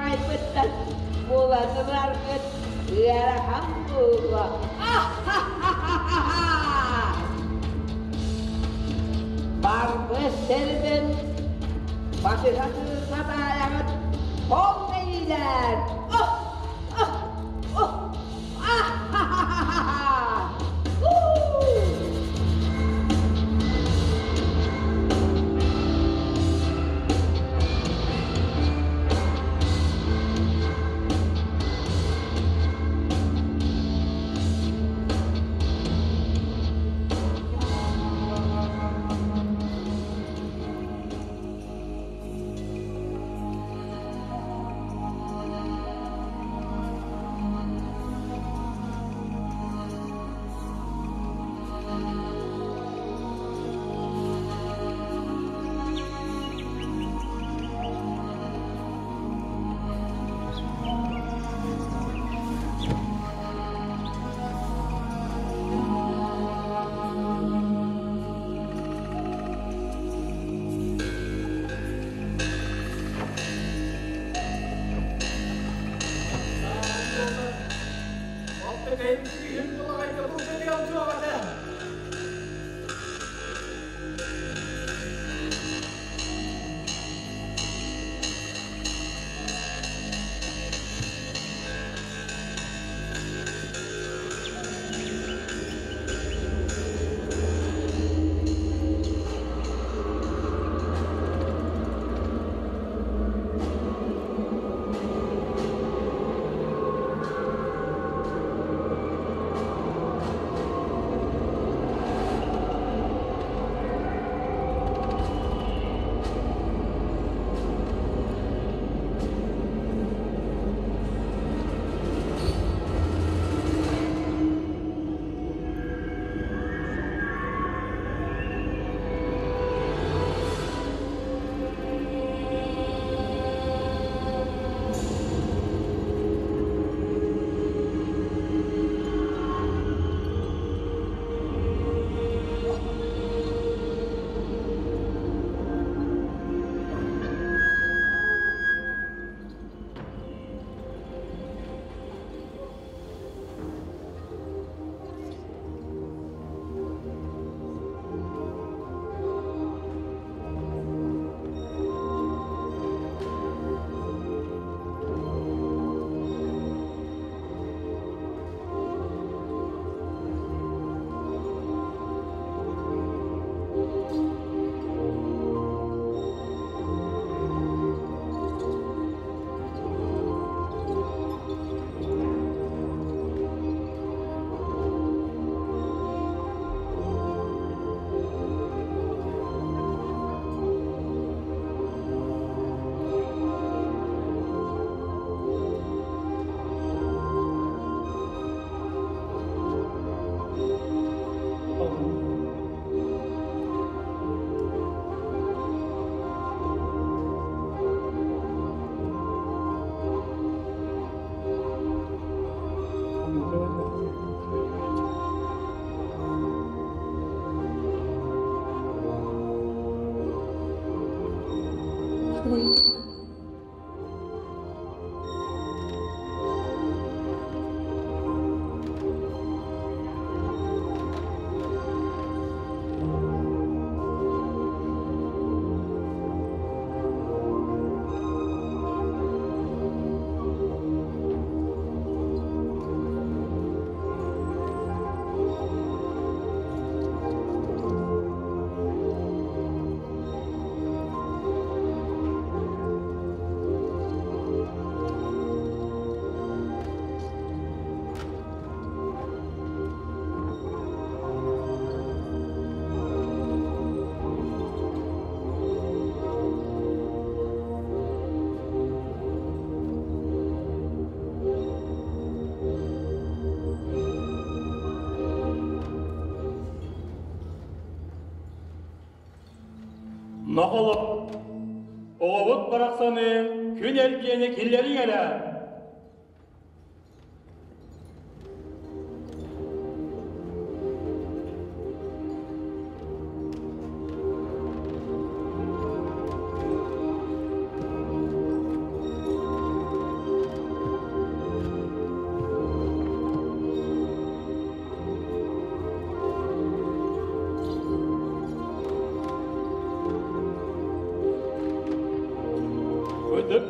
Баараҕайбыттан булан ыларгыт ыарахан буолуо. Барбыт сирбин батыһа сатаайаҕыт ол мэйиилэр. Нохоло, оҕобут барахсаны күн эргиэни киллэриҥ эрэ.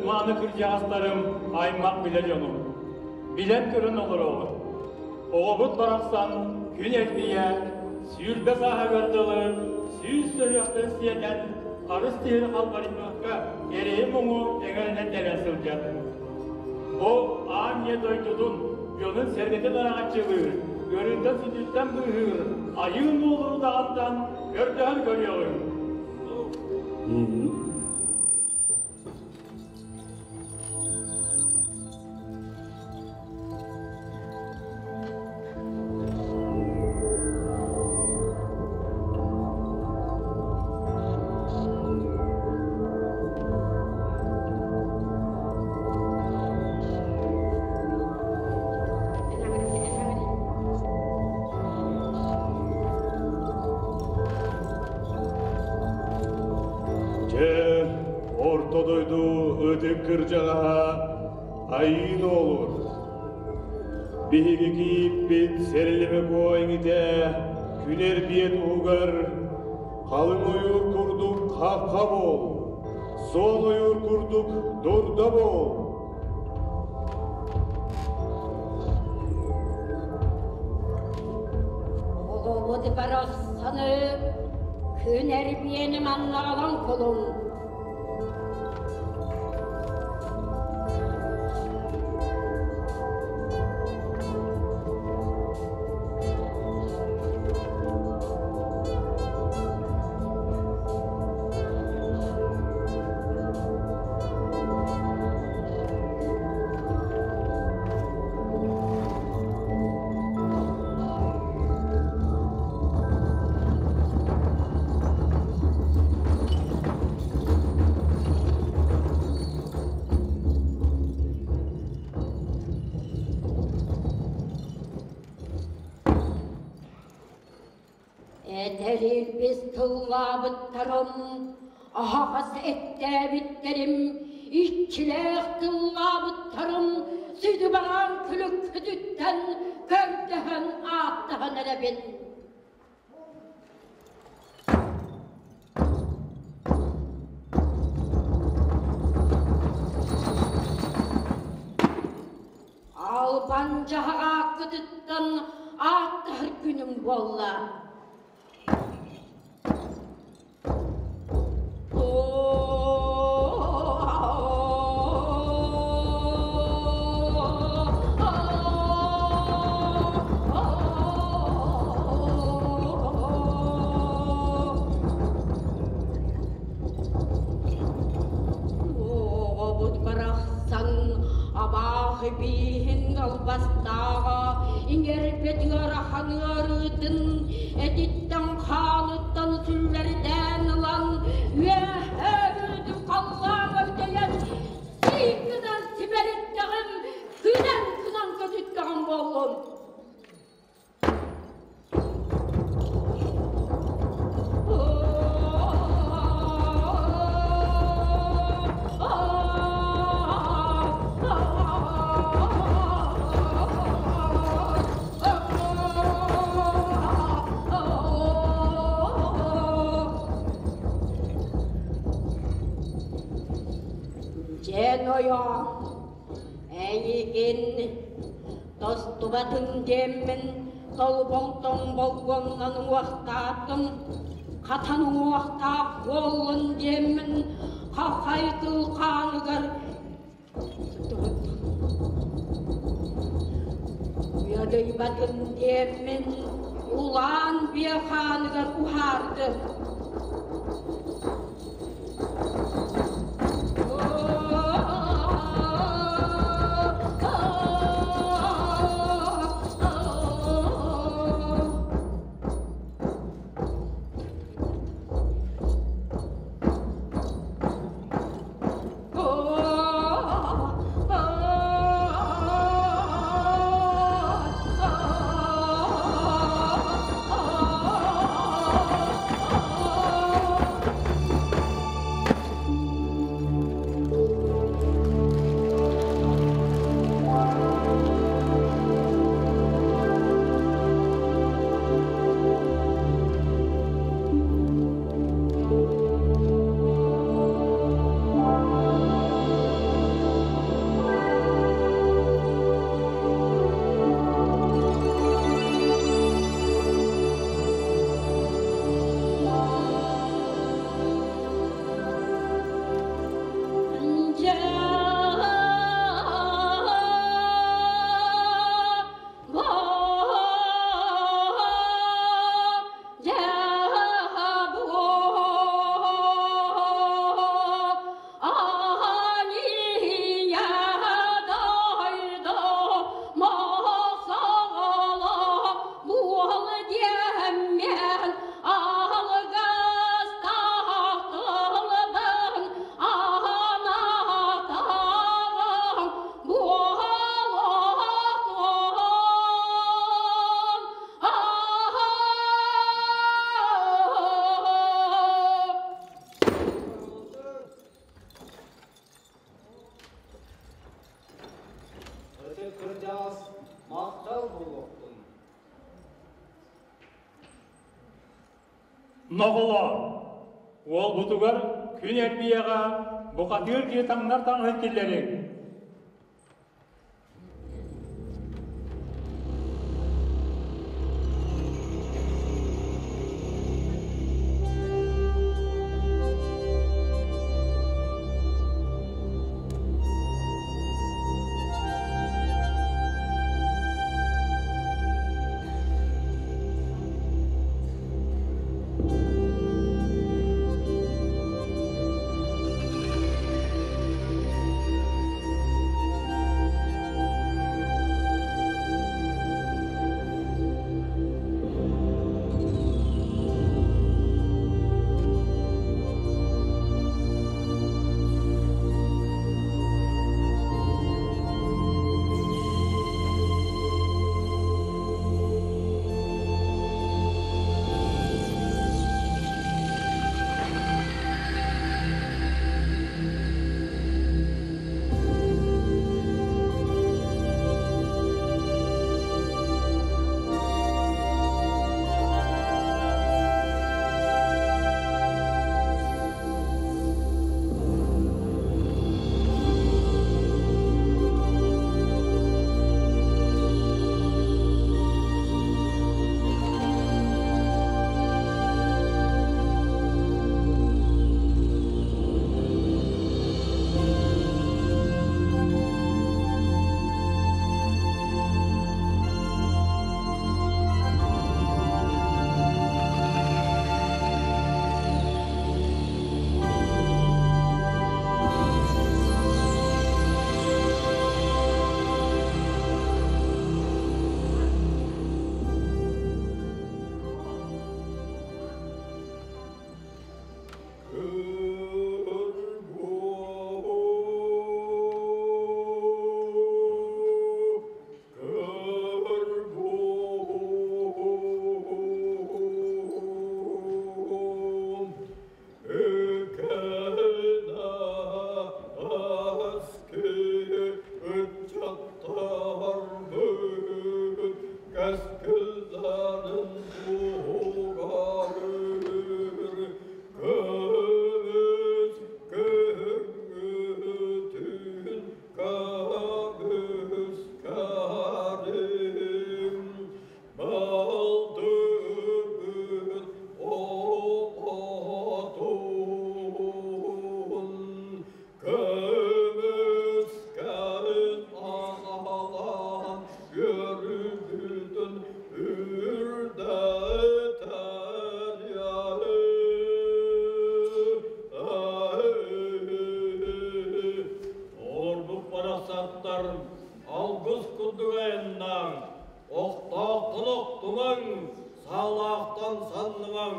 Ытык-мааны кырдьаҕастарым, аймах билэ дьонум. Билэн-көрөн олороҕут. Оҕобут барахсан күн эргийэ, 20 сааһыгар дылы 100 сөрүөхтэн сиэтэн, харыс тиһин халбарыйбакка эрэйи-муҥу эҥэринэн тэлэн сылдьар. Бу аан ийэ дойдутун, дьонун-сэргэтин араҥаччылыыр, ыарыыттан-сүтүүттэн быыһыыр айыы нуолуру даҕантан көрдөһөн көрүөҕүҥ. Дьэ, орто дойду ытык кырдьаҕаһа айыы олур. Биһиги кииппит сэрилимэ куо иҥитэ күнэр биэ туһугар халыҥ ойуур курдук хахха буол, суон ойуур курдук дурда буол. Оҕобут барахсаны күн эрбиэни маннаҕалан кулун. Эдэр илбис тыллаабыттарым, аһаҕас эттээбиттэрим, иччилээх тыллаабыттарым, сүдү бараан күлүккүтүттэн көрдөһөн ааттаһан эрэбин. Албан дьаһаҕааккытыттан ааттаһар күнүм буолла. Оҕобут барахсан абааһы бииһин албастааҕа иҥэрбит ыарахан ыарыытын этиттэн хааныттан сүллэрдээн ылан үөһээ үрдүк халлааҥҥа үтэйэн сиик гынан симэлиттэҕим күнэн кунан көтүттэҕим буоллун. Дьэн ойоон, эйигин тостубатын диэммин толбоҥтон болгоннон уохтаатым, хатан уҥуохтаах буоллун диэммин хахай тыл хааныгар уйадыйбатын диэммин улаан биэ хааныгар уһаардым. Ноҕолоор, уолбутугар күн эрбийэҕэ бухатыыр киһи таҥнар таҥаһын киллэриҥ. Алгыс курдук айаннаан, охтоохтон охтумаҥ, саалаахтан саннымаҥ,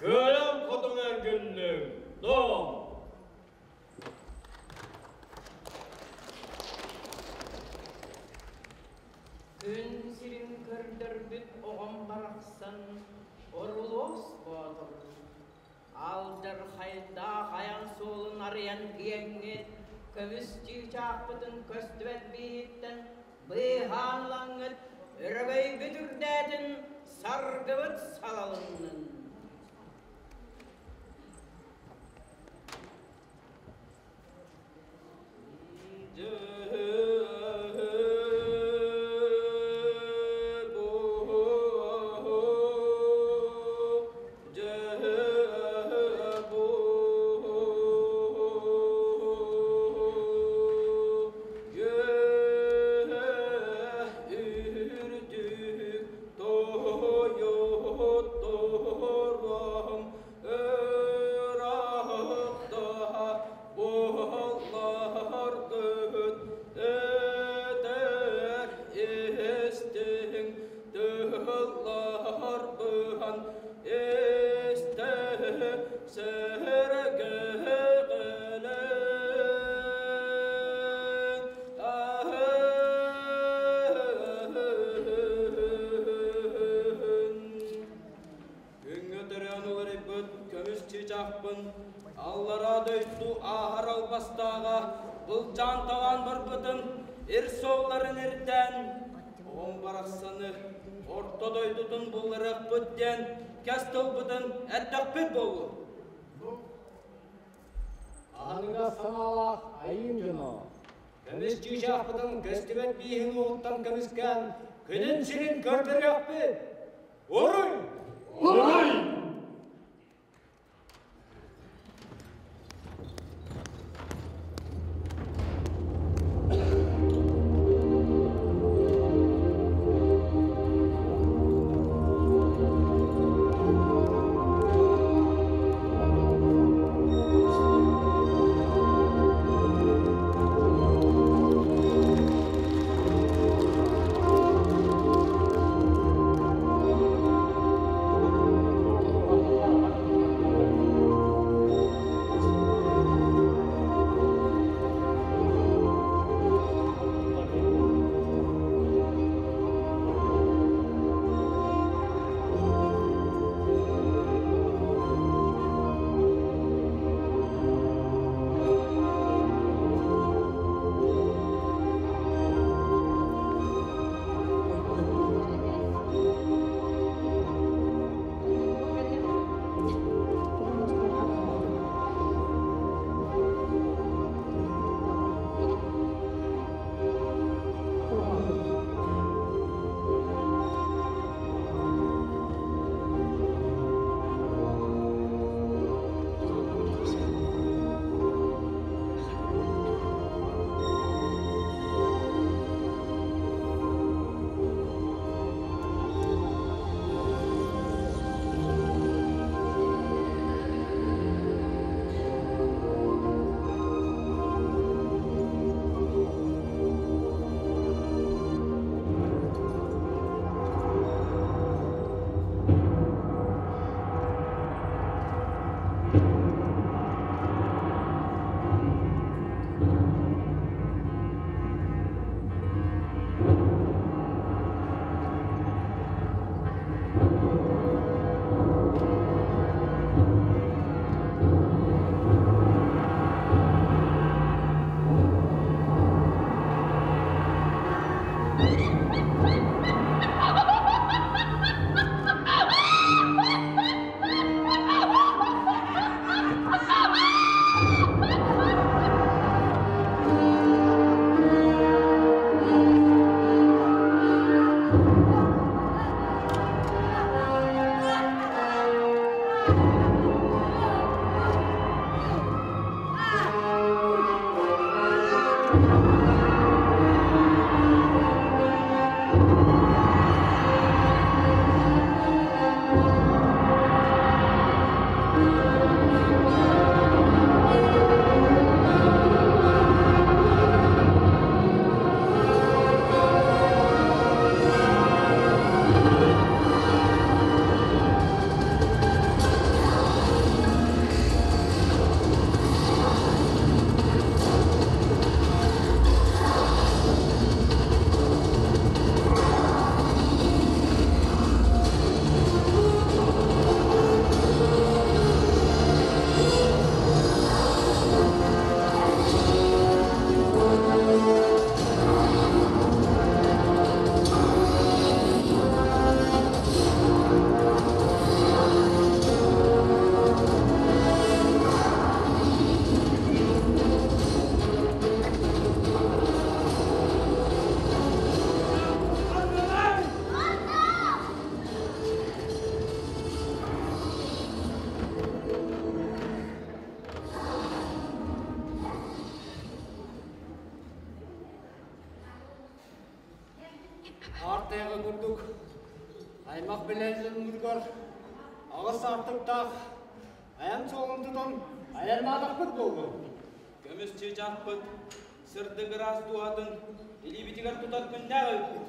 кыайан хотуҥ эргиллиҥ, дом! Күн сирин көрдөрбүт оҕом барахсан Орулуос Боотур Алдьархайдаах айан суолун арыйан киэҥҥит, көмүс чыычаахпытын көстүбэт бииһиттэн быыһаан ылаҥҥыт, өрөгөйгүт үрдээтин, саргыбыт салалыннын. Күҥҥэ төрөөн уларыйбыт көмүс чыычаахпын аллараа дойду ааһар албастааҕа былдьаан талаан барбытын ир суолларын ирдээн, оҕом барахсаны орто дойдутун булларыахпыт диэн кэс тылбытын эттэхпит буолуо. Аныгас санаалаах айыым дьоно, көмүс чыычаахпытын көстүбэт бииһин уоттан көмүскээн күнүн сирин көрдөрүөхпүт! Уруй! Уруй! Артыга курдук аймак билэллэригэр аҕыс артыктаах айан суолун тутан айаннаатахпыт буоллун. Көмүс чыычаахпыт сырдык ыраас дууһатын илиибитигэр тутар күннээх эбиппит.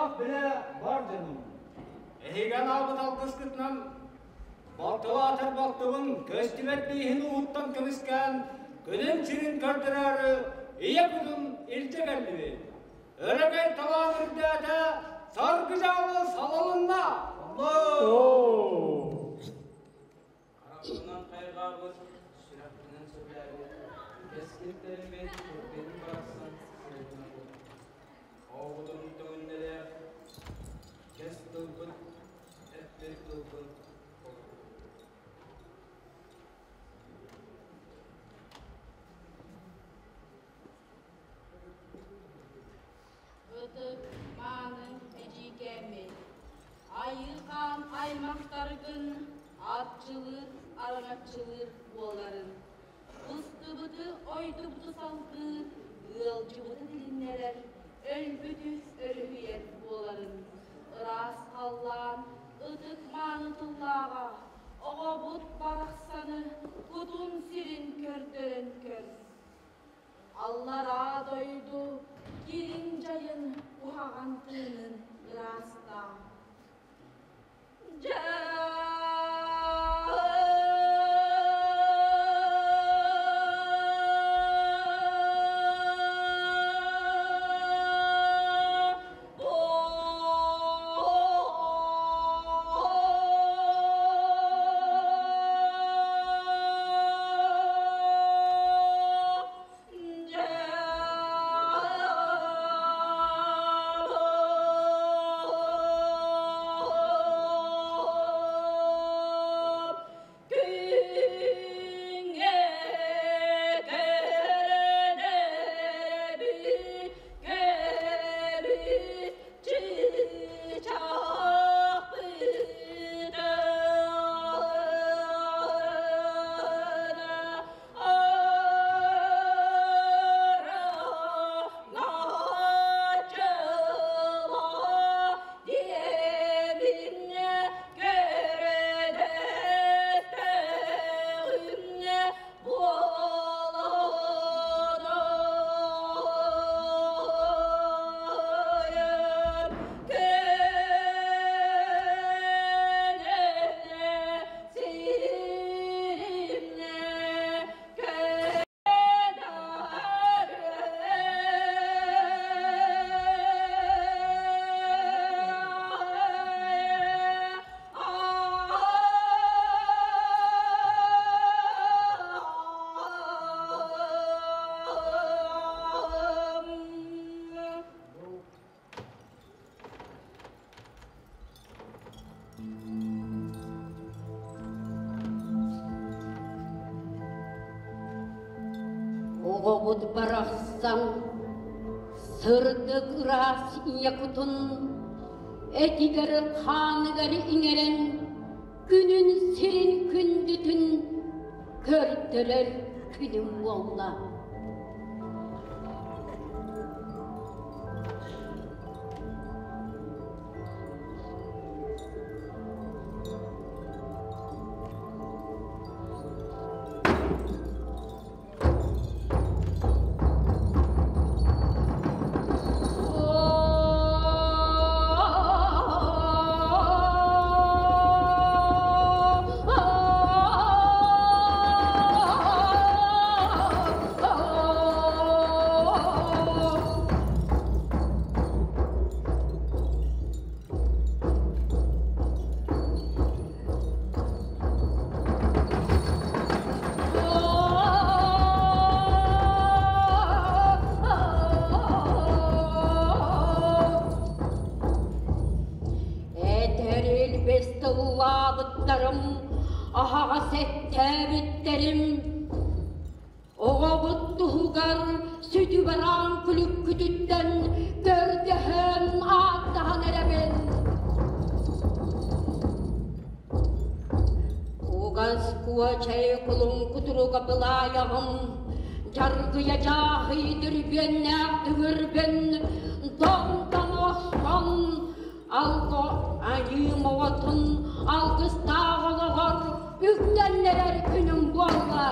Аймах-билэ бар дьонум, эһиги анаабыт алгыскытынан балтылаатар балтыбын көстүбэт бииһин ууттан көмүскээн, күнүн сирин көрдөрөөрү ийэ кутун илдьэ кэллибит. Өрөгөй талаан үрдээтэ, саргы-дьаалы салалынна! Харахпынан хайҕаабыт, сүрэхпинэн сөбүлээбит, кэскилтэрбит кэргэним барахсан сырытына буолла. Оҕобутун төҥүннэлээх, кэс тылбыт, эппит тылбын толордум. Ытык мааны эдьиийкээммит, айыы-хаан аймахтаргын атчылыыр, араҥаччылыыр буоларын, быстыбыты, ойдубуту салгыыр, ыалдьыбыты тилиннэрэр, өлбүтү өрүһүйэр буоларын, ыраас халлаан ытык мааны тыллааҕа, оҕобут барахсаны кутун сирин көрдөрөн көр. Аллараа дойду кириҥ дьайын куһаҕан тыынын ыраастаа. Дьэ Оҕобут барахсан сырдык ыраас ийэ кутун этигэр хааныгар иҥэрэн күнүн сирин күндүтүн көрдөрөр күнүм буолла. Этэр илбис тыллаабыттарым, аһаҕас эттээбиттэрим Оҕобут туһугар сүдү бараан күлүккүтүттэн көрдөһөн ааттаһан эрэбин. Кугас куочай кулун кутуруга былаайаҕым, дьаргыйа дьааһый дүрбүөннээх дүҥүрбүн, дом-дом охсон, алго айыы моҕотун алгыстаах олоҕор үктэннэрэр күнүм буолла.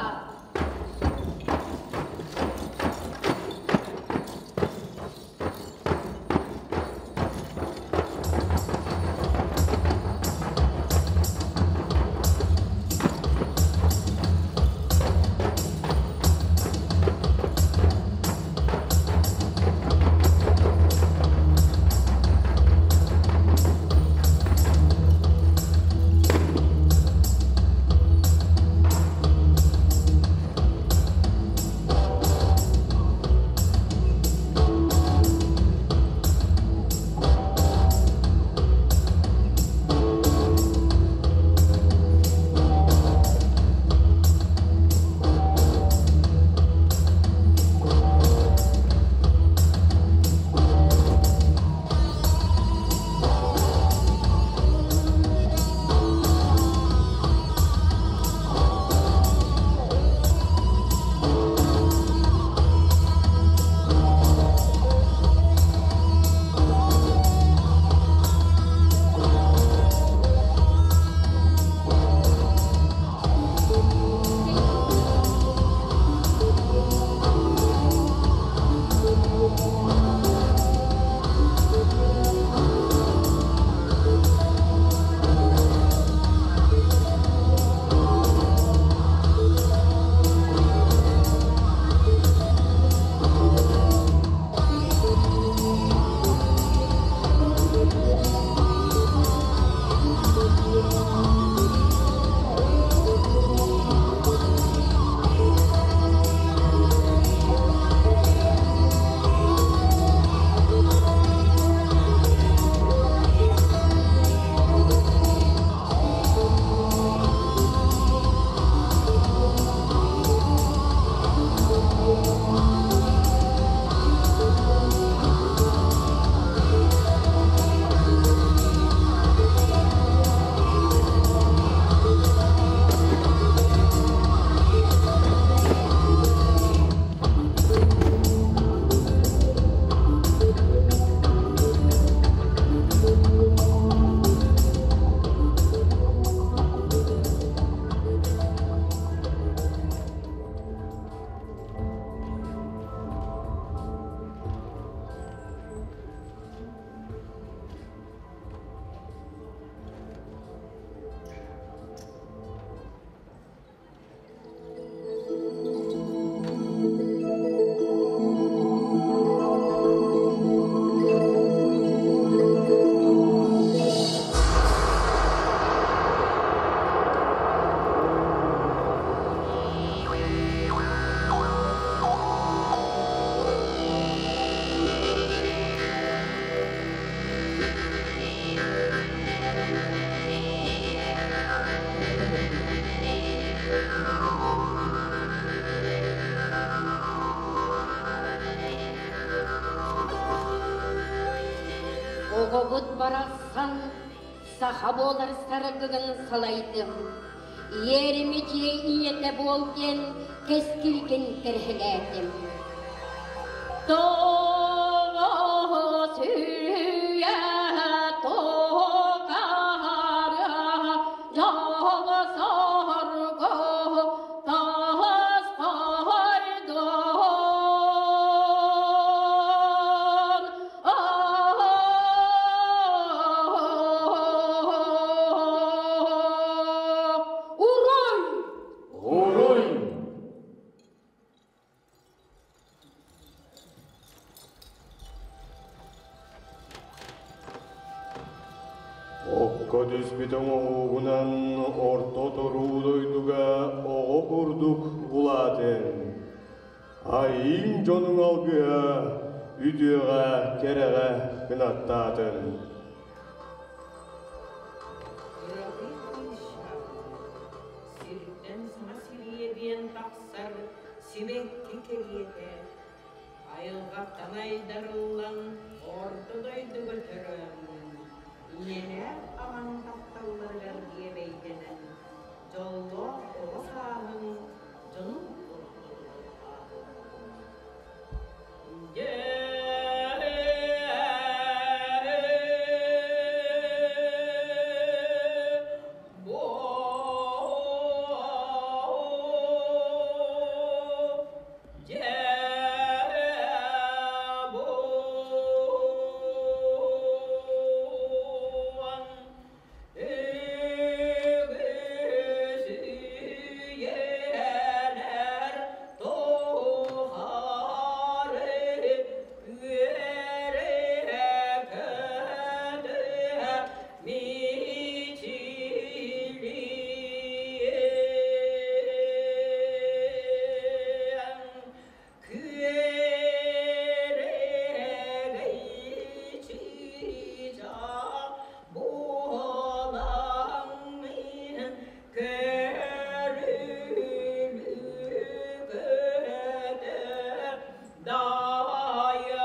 Оҕобут барахсан саха буолар саргыгын салайдым. Иэримитиэ ийэтэ буол диэн кэскилгин кэрэһэлээтим. Тоҕо сүүйэ токара дьоло сорго тас тойдон Уруй! Уруй! Окко түспүт оҥоһуугунан орто торуу дойдуга оҕо курдук улаатын. Айыым дьонуҥ алгыһа үтүөҕэ, кэрэҕэ кынаттаатын. Кыракый кыысчаан сиртэн саҥа сириэдийэн тахсар сибэкки кэриэтэ айылҕаттан айдарыллан орто дойдуга төрөөн, ийэлээх аҕаҥ тапталларыгар биэбэйдэнэн, дьоллоох оҕо сааһыҥ дьонуҥ ортотугар ааһыаҕын. Үгүс үйэлэр тухары үөрэ-көтө мичилийэн Күөрэгэй чыычаах буолаҥ мин көрүлү-көтө дайыаҕым.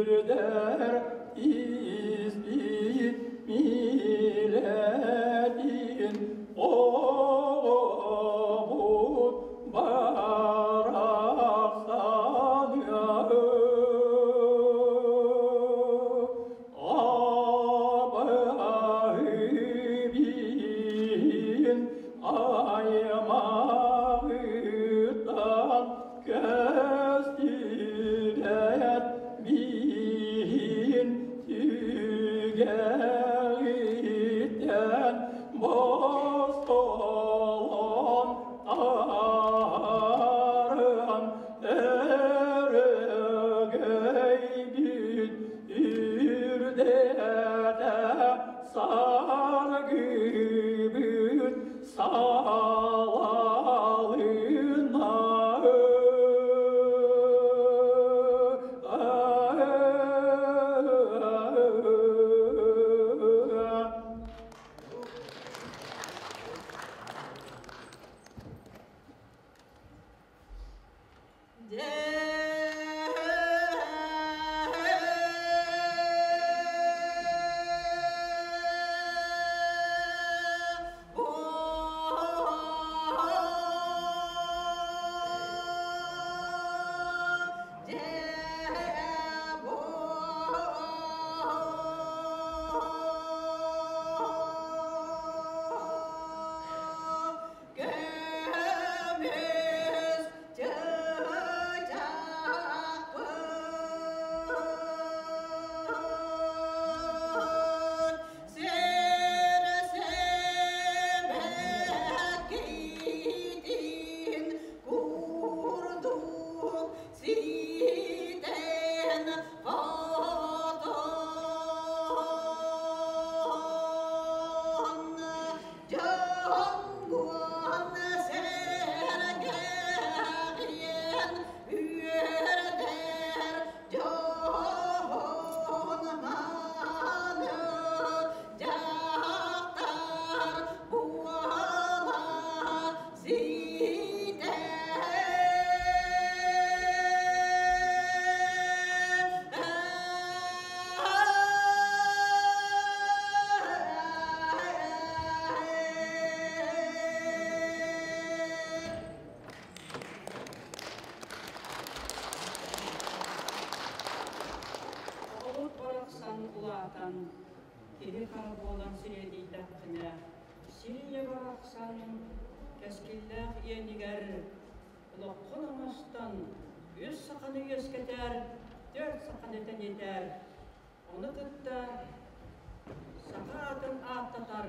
Кәдирдер Босхолон таарыан өрөгөйбүт үрдэтэ саргыбыт салалына. Оҕобут барахсан улаатан, киһи-хара буолан сириэдийдэххинэ, сир ийэ барахсан кэскиллээх иэнигэр олоххун оҥостон, үс саханы үөскэтэр, түөрт саханы тэнитэр, ону кытта саха аатын ааттатар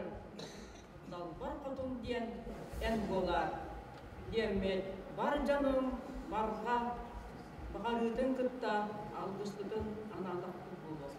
Далбар Хотун диэн эн буолаар диэммит бар дьонум барҕа баҕарыытын кытта алгыспытын анаатахпыт буолуо.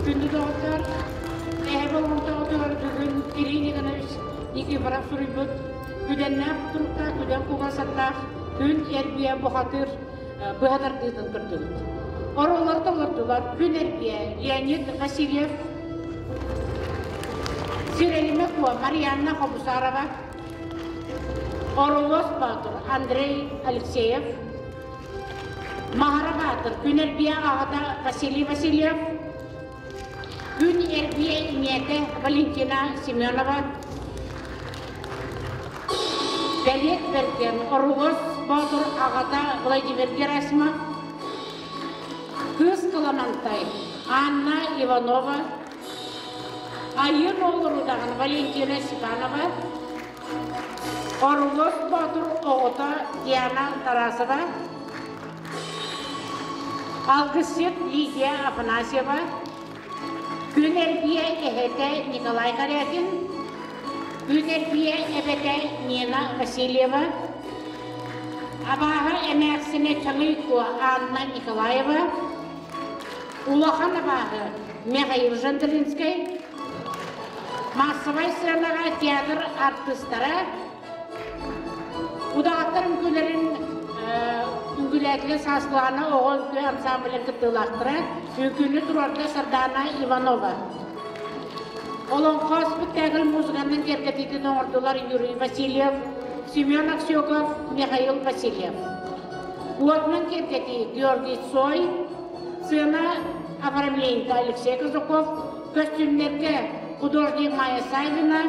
Күндү доҕоттор, эһэ болҕомтоҕутугар бүгүн Кирилл Никонович Никифоров суруйбут Күдэннээх туруктаах, күдэн кугас аттаах күн эрбиэ бухатыыр быһа тардыытын көрдүбүт. Оруоллар толордулар Күн эрбиэ Леонид Васильев, Сирэлимэ Куо Марианна Хобусарова, Оруос Боотур Андрей Алексеев, Маһара Баатыр Күн Эрбиэ аҕата Василий Васильев, Күн Эрбиэ ийэтэ Валентина Семенова, Бэлиэт Бэргэн Оруос Боотур аҕата Владимир Герасимов, Кыыс Кыламантай Анна Иванова, Айыы Оҕолорудаҕын Валентина Степанова, Оруос Боотур оҕото Диана Тарасова, Алгысчыт Лидия Афанасьева, Күн Эрбиэ эһэтэ Николай Корякин, Күн Эрбиэ эбэтэ Нина Васильева, Абааһы эмээхсинэ Чаҥый Куо Анна Николаева, Улахан абааһы Михаил Жандринскай, Маассабай сыанаҕа театр артыыстара Удаҕаттар үҥкүүлэрин үҥкүүлээтилэр Сааскылаана оҕо үҥкүү ансамблын кыттыылаахтара, үҥкүүнү туруорда Сардаана Иванова. Олоҥхо спектакль музыканын киэргэтиитин оҥордулар Юрий Васильев, Семен Аксюков, Михаил Васильев. Уотунан киэргэтии Георгий Цой, сцена оформлениета Алексей Казаков, көстүүмнэргэ художник Майя Савина,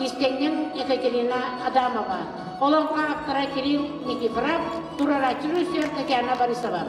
иистэнньэҥ Екатерина Адамова, олоҥхо автора Кирилл Никифоров, туруорааччы режиссер Татьяна Борисова.